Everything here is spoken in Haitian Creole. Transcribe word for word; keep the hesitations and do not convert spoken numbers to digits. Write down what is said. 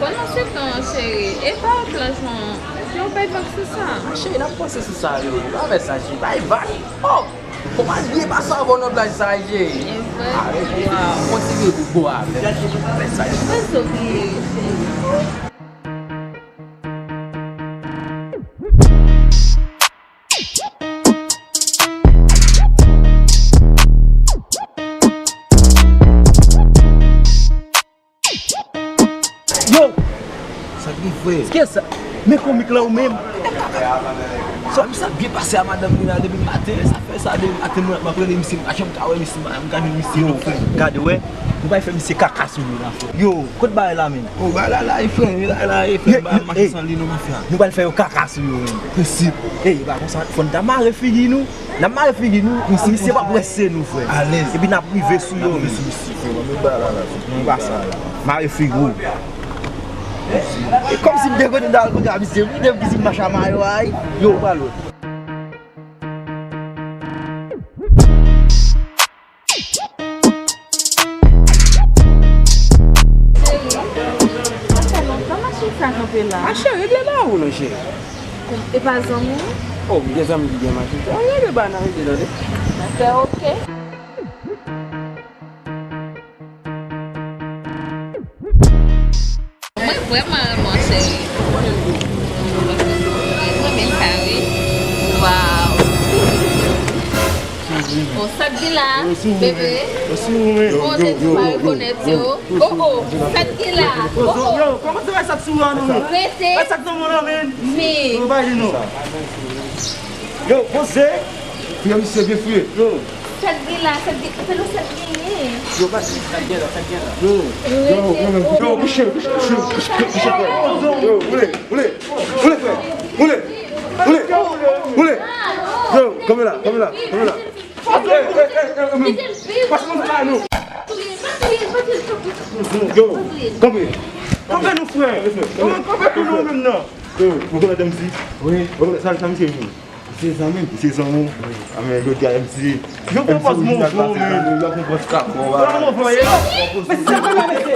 Pandan se tan, cheri, e pa plaj lan, yo bay vag sou sa. A cheri, n ap panse sou sa yo. Pa fè sa, cheri. Bay vag. Oh! Kòman byen pase avè w nan plaj sa, cheri? E vre? Arete, cheri. Kontinye bobo avè m. Pa fè sa, cheri. Mwen obliye, cheri. Yo! Sa ki fè? Kiyès sa? Men komik la ou menm? Sa, misye ap byen pase a madanm li la depi maten. Sa fè sa depi maten, mwen, m ap rele misye, m pa janm ka wè misye, m ka jwenn misye. Yo, frè, gade, wè. Nou pral fè misye kaka sou nou la, frè. Yo, kote bagay la menm? Oh, bagay la la, e frè, bagay la, e frè, m pa mache san li non, mafya. Nou pral fè yo kaka sou yo menm. Prensip. Ey, e pa konsa, fò n ta mare figi nou. N ap mare figi nou, misye p ap wè se nou, frè. Alèz. Epi n ap rive sou yo. N ap rive sou misye, frè. Mwen menm bagay la la, frè. Mwen pa sa la. Mare figi w. E kòmsi m te konnen m t al kontre a misye. M te vizit mache a mayo a, yo, pral wè. Cheri, sa fè lontan machin sa kanpe la. A cheri, regle la ou non, cheri. E pa zanmi w? Oh, m gen zanmi ki gen machin sa. Regle ba nan regle tande. Fè oke. Mwen vrèman renmen w cheri. Mwen renmen l sa wi. Waw. Oh, sa k gen la, bebe? Bon, te di pa rekonèt yo. Oh, oh, sa k gen la? Oh, oh. Yo, kòman se wè sa k sou an nou? Rete. Wè sa k nan moun an, men. Men. Yo, bay li non. Yo, poze. Fouye misye byen fouye. Yo. Sa k gen la, sa k gen, se nou sa k genyen. Yo, pa di sa k gen la, sa k gen la. Yo. Yo, yo, yo, yo, kouche, kouche, kouche, kouche, kouche, frè. Yo, boule, boule, boule, frè. Boule, boule, boule. Yo, kanpe la, kanpe la, kanpe la. Hey, hey, hey, hey, hey, hey. Pase mwen sa nou. Yo, kanpe. Kanpe nou, frè. Kanpe, kanpe pou nou menm nan. Yo, ou rekonèt M C? Wi. Ou rekonèt sa, sa misye ye? Se zanmi m. Se zanmi w? Wi. A men jodi a M C. Yo pran pòz move, men. Yo pran pòz kapon. Pran move, ye. Men se sa, mesye.